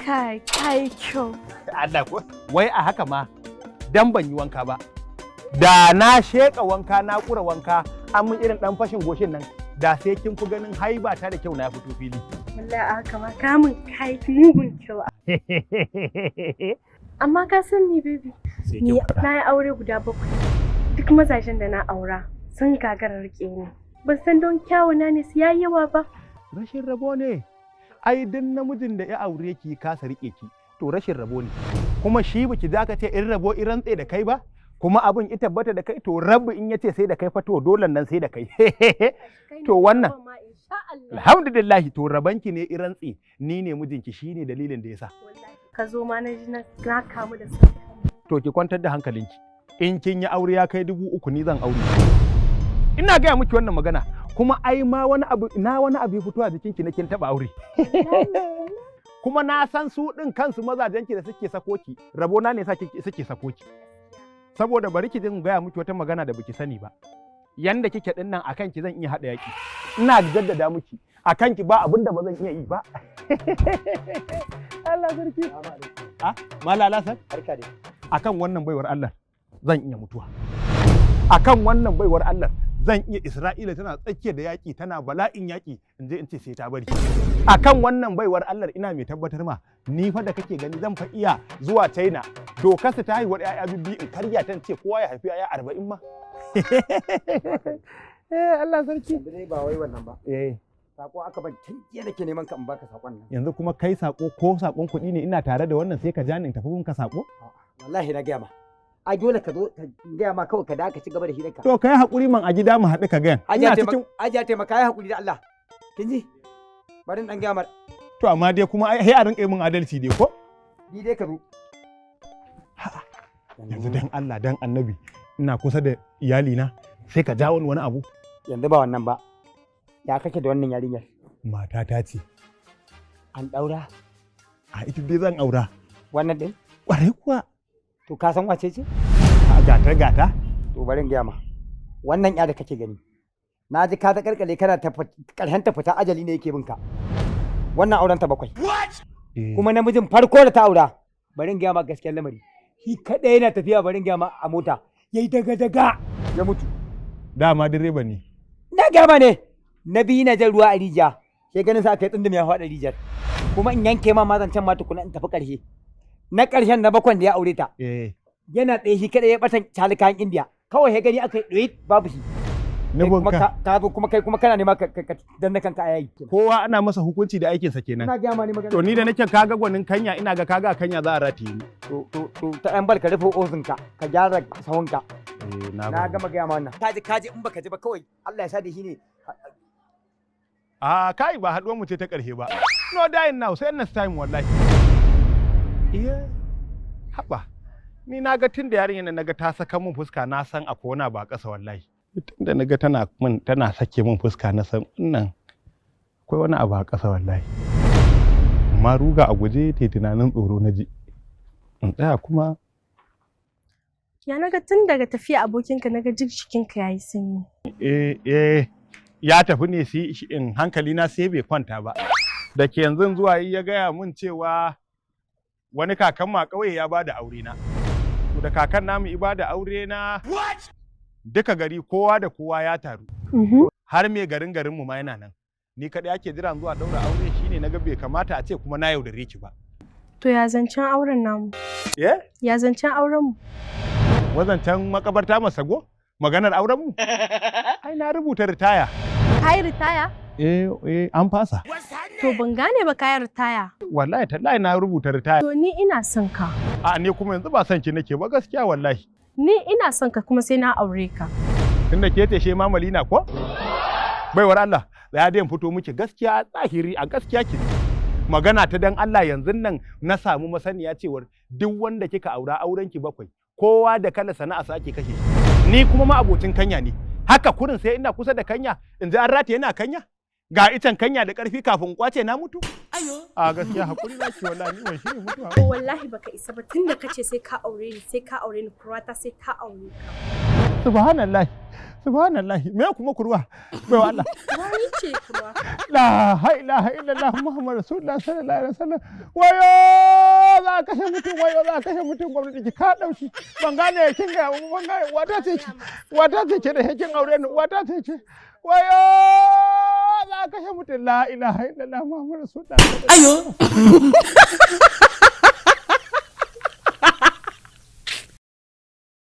Kai, kai kyau. Allah ko wai a haka ma dan ban yi wanka ba. Da na sheka wanka, na kura wanka, an mun irin dan fashin goshin nan, da sai kin fi ganin haiba ta da kyau na fito fili. Wallahi a haka ma ka mun kai mugun kyau. Amma ka san ni, baby? Sai Ni kin faɗa. na yi aure guda bakwai. Duk mazajen da na aura sun gagara rike ni. Ban san don kyawuna ne su yayi yawa ba. Rashin rabo ne. Ai duk namijin da ya aure ki kasa rike ki, to rashin rabo ne. Kuma shi baki za ka ce in rabo in rantse da kai ba, kuma abin ya tabbata da kai, to rabbi in yace sai da kai fa, to dole nan sai da kai. To wannan. Alhamdulillah, to rabanki ne in rantse ni ne mijinki, shine dalilin da yasa. Ka zo ma na ji na kamu da son. To ki kwantar da hankalinki. In kin yi aure ya kai 3000, ni zan aure. Ina gaya miki wannan magana. Kuma ai ma wani abu na wani abu ya fito a jikinki na kin taba aure. Kuma na san su ɗin kansu mazajenki da suke sako ki, rabona ne sa suke sako ki. Saboda bari ki jin gaya miki wata magana da baki sani ba. Yanda kike ɗin nan, akan ki zan iya haɗa yaƙi. Ina jaddada miki, akan ki ba abin da ba zan iya yi ba. Allah sarki. Ah, Malala san? Barka dai. Akan wannan baiwar Allah zan iya mutuwa. Akan wannan baiwar Allah zan iya, Isra'ila tana tsakiya da yaƙi, tana bala'in yaƙi, in je in ce sai ta bari. Akan wannan baiwar Allah, ina mai tabbatar ma, ni fa da kake gani zan fa iya zuwa China, dokar su ta haihuwar 'ya'ya bibbi, in karya ta, ce kowa ya haifi 'ya'ya 40 ma. Eh, Allah sarki. Yanzu dai ba wai wannan ba. Eh. Sako aka ban tun jiya, nake neman ka in baka sakon nan. Yanzu kuma kai sako ko sakon kuɗi ne, ina tare da wannan sai ka ja ni in tafi gunka sako? Wallahi na gaya ma. Ai dole ka zo ka gaya ma, kawai ka da ka ci gaba da hirarka. To kai hakuri man, a gida mu haɗu ka gayan. Hajiya ina taimaka, cikin Hajiya taimaka, yi hakuri da Allah. Kin ji? Bari in dan gaya mar. To amma dai kuma ai sai a rinƙa yi min adalci dai ko? Ni dai ka zo. Yanzu dan Allah dan Annabi, ina kusa da iyalina sai ka jawo ni wani abu. Yanzu ba wannan ba. Ya kake da wannan yarinyar? Matata ce. An daura? A ita dai zan aura. Wannan din? Kwarai kuwa. To ka san wace ce? A gata gata. To bari in gaya ma. Wannan ya da kake gani. Na ji ka ta karkare kana ta karshen ta fita, ajali ne yake binka. Wannan auren ta bakwai. Eh. Kuma namijin farko da ta aura, bari in gaya ma gaskiyar lamari. Shi kaɗai yana tafiya, bari in gaya ma, a mota. Yayi daga daga ya mutu. Dama direba ne. Na gaya ma ne. Na biyu na jan ruwa a rijiya. Sai ganin sa aka yi tsundum ya faɗa rijiyar. Kuma in yanke ma mazancan ma tukuna in tafi ƙarshe. Na ƙarshen, na bakwan da ya aure ta. Eh. Yana tsaye shi kaɗai ya ɓatan calikayan Indiya. Kawai ya gani aka yi ɗoyi babu shi. Kai kuma Nubunka. Ka zo kuma kai kuma kana nema ka danna kanka a yayi. Kowa ana masa hukunci da aikinsa kenan. Ina gaya ma ni magana. To ni da nake kaga gwanin kanya, ina ga kaga kanya za a rataye ni. To ta yan bal, ka rufe ozinka, ka gyara sahunka. Eh, na Na gama gaya ma wannan. Kaji kaji, in baka ji ba kawai Allah ya sa da shi ne. A kai, ba haduwar mu ce ta ƙarshe ba. No dying now, sai next time wallahi. Iya. Haba. Ni na ga tun da yarinyar nan naga ta saka mun fuska, na san akwai wani abu a ƙasa wallahi. Tun da naga tana mun, tana sake mun fuska, na san wannan akwai wani abu a ƙasa wallahi. Amma ruga a guje ta tunanin tsoro na ji. In tsaya kuma. Ya naga tun daga tafiya abokinka naga duk jikinka yayi sanyi. Eh eh, ya tafi ne sai in hankali na sai bai kwanta ba. Da ke yanzu zuwa yi ya gaya mun cewa wani kakan ma ƙauye ya bada aure na. To da kakan namu i bada aure na, duka gari kowa da kowa ya taru. Har mai garin garin mu ma yana nan. Ni kaɗai ake jira zuwa ɗaura aure, shine naga bai kamata a ce kuma na yaudare ki ba. To ya zancen auren namu? Eh? Ya zancen auren mu? Wazancan makabarta masago? Maganar auren mu? Ai na rubuta ritaya. Ka yi ritaya? Eh eh, an fasa. To ban gane ba, ka yi ritaya. Wallahi tallahi na rubuta ritaya. To ni ina son ka. A ni kuma yanzu ba son ki nake ba gaskiya wallahi. Ni ina son ka kuma sai na aure ka. Tunda ke ce she mamalina ko? Baiwar Allah, tsaya dai in fito miki gaskiya a zahiri, a gaskiya ki. Magana ta dan Allah, yanzu nan na samu masaniya cewar duk wanda kika aura auren ki bakwai, kowa da kala sana'a sa ake kashe shi. Ni kuma ma abocin kanya ne. Haka kurin sai ina kusa da kanya in ji an rataye yana kanya. Ga itan kanya da ƙarfi, kafin in kwace na mutu. A gaskiya hakuri zaki, wallahi ni ban shi mutuwa. To wallahi baka isa ba, tunda kace sai ka aure ni, sai ka aure ni, kurwata sai ta aure ka. Subhanallah. Subhanallahi, me kuma kurwa? Baiwa Allah. Wani ce kuma. La ilaha illallah Muhammad Rasulullah sallallahu alaihi wasallam. Wayo, za a kashe mutum, wayo, za a kashe mutum, gwamnati ki ka dauki. Ban gane kin ga, ban gane wata ce ki. Wata ce ke da kin aure ni, wata ce ke. Wayo, za a kashe mutum, la ilaha illallah Muhammad Rasulullah. Ayo.